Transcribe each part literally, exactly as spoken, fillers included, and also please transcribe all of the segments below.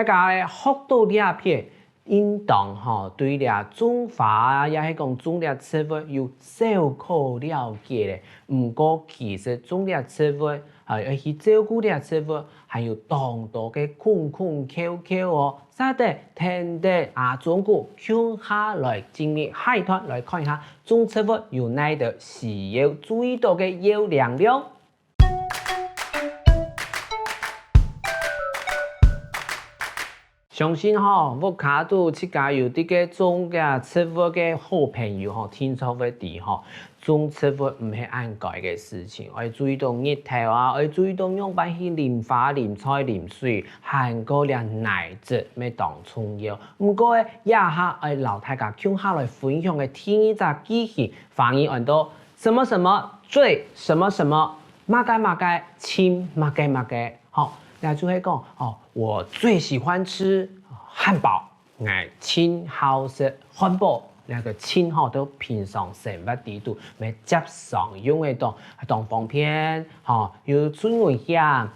大家咧學到這片，應當吼對這種花啊，也係講種這植物有小可了解咧。毋過其實種這植物，還愛去照顧這植物，還有當多个空空竅竅哦。 續等跈等阿忠哥共下來進入海灘來看一下，種植物有哪兜需要注意到个要領囉。相信吼，屋下肚自家有在該種个植物个好朋友吼，定著會知吼， 種植物毋係恁該个事情，愛注意到日頭啊，愛注意到仰般去淋花、淋菜、淋水，還過這泥質乜當重要。毋過這下愛摎大家共下來分享个第二隻句型，華語安到什麼什麼最什麼什麼，麼个麼个盡麼个麼个。好，這就係講，哦，我最喜歡吃漢堡。 𠊎盡好食漢堡，這个盡吼在平常生活裡肚，乜輒常用得著，當方便，吼，又盡危險，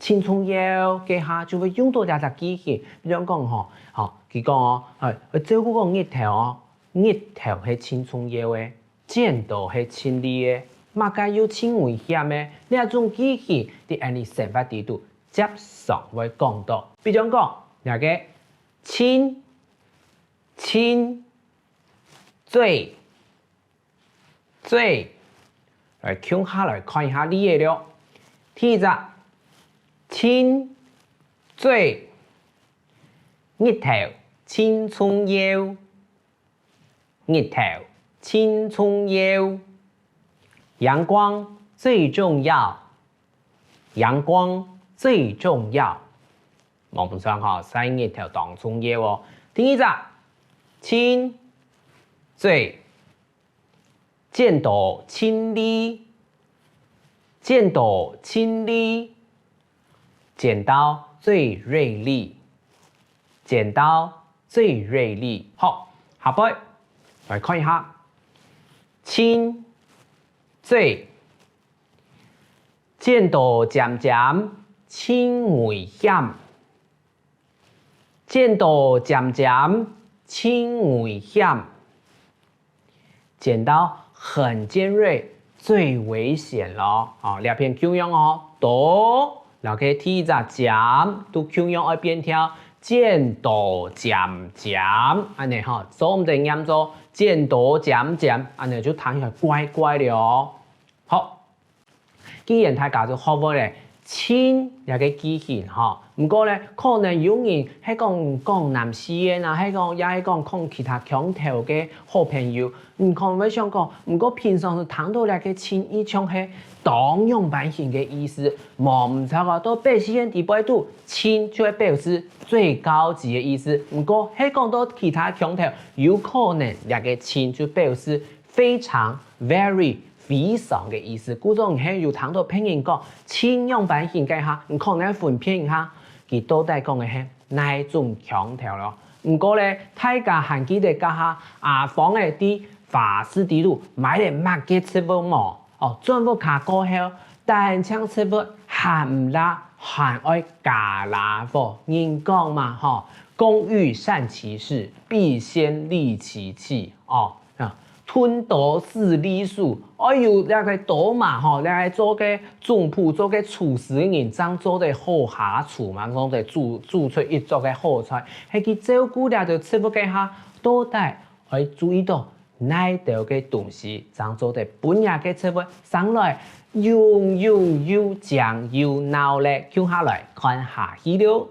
盡重要，該下就會用到這隻句型。比如講吼，吼，佢講哦，照顧講日頭哦，日頭係盡重要个，剪刀係盡利个，麼个又盡危險个，這種句型在𠊎俚生活裡肚輒常會講到。比如講，這个 盡、盡、最、最。來，共下來看一下例仔囉。第一隻，盡、最、日頭盡重要，日頭盡重要，陽光最重要，陽光最重要。 無毋著吼，曬日頭當重要哦。第二隻，盡、最、剪刀盡利，剪刀盡利，剪刀最銳利，剪刀最銳利。好，下背來看一下，盡、最、 剪刀尖尖盡危險，剪刀尖尖盡危險，剪刀很尖銳最危險囉。哦，這片共樣哦，刀摎該第一隻尖都共樣愛變調，剪刀尖尖，恁仔吼，做毋得唸做剪刀尖尖，恁仔就聽起來怪怪了哦。好， 既然大家都學會了盡這个句型吼，毋過呢，可能有人係講江南四縣啊，係講也係講講其他腔調个好朋友，你可能會想講，毋過平常時聽到這个盡異像係當仰般形个意思，無毋著啊，在北四縣裡背肚，盡就會表示最高級个意思。毋過係講到其他腔調，有可能這个盡就表示非常、very、 非常个意思。故所你係有聽到別人講盡仰般形該下，你可能愛分辨一下，佢到底講个係哪種腔調囉。毋過呢，大家還記得該下阿芳仔在花市裡肚買了麼个植物無？哦，轉屋下過後，單淨植物還毋罅，還愛加剌火。人講嘛吼，工欲善其事，必先利其器。哦， 啊，鈍刀使利手，愛有這个刀嘛吼，這个做个總舖、做个廚師个人，正做得好下廚嘛，正做得煮、煮出一桌个好菜。係佢照顧這兜植物該下，到底愛注意到哪兜个東西，正做得分這个植物生來勇勇又靚又鬧咧？共下來看下去囉。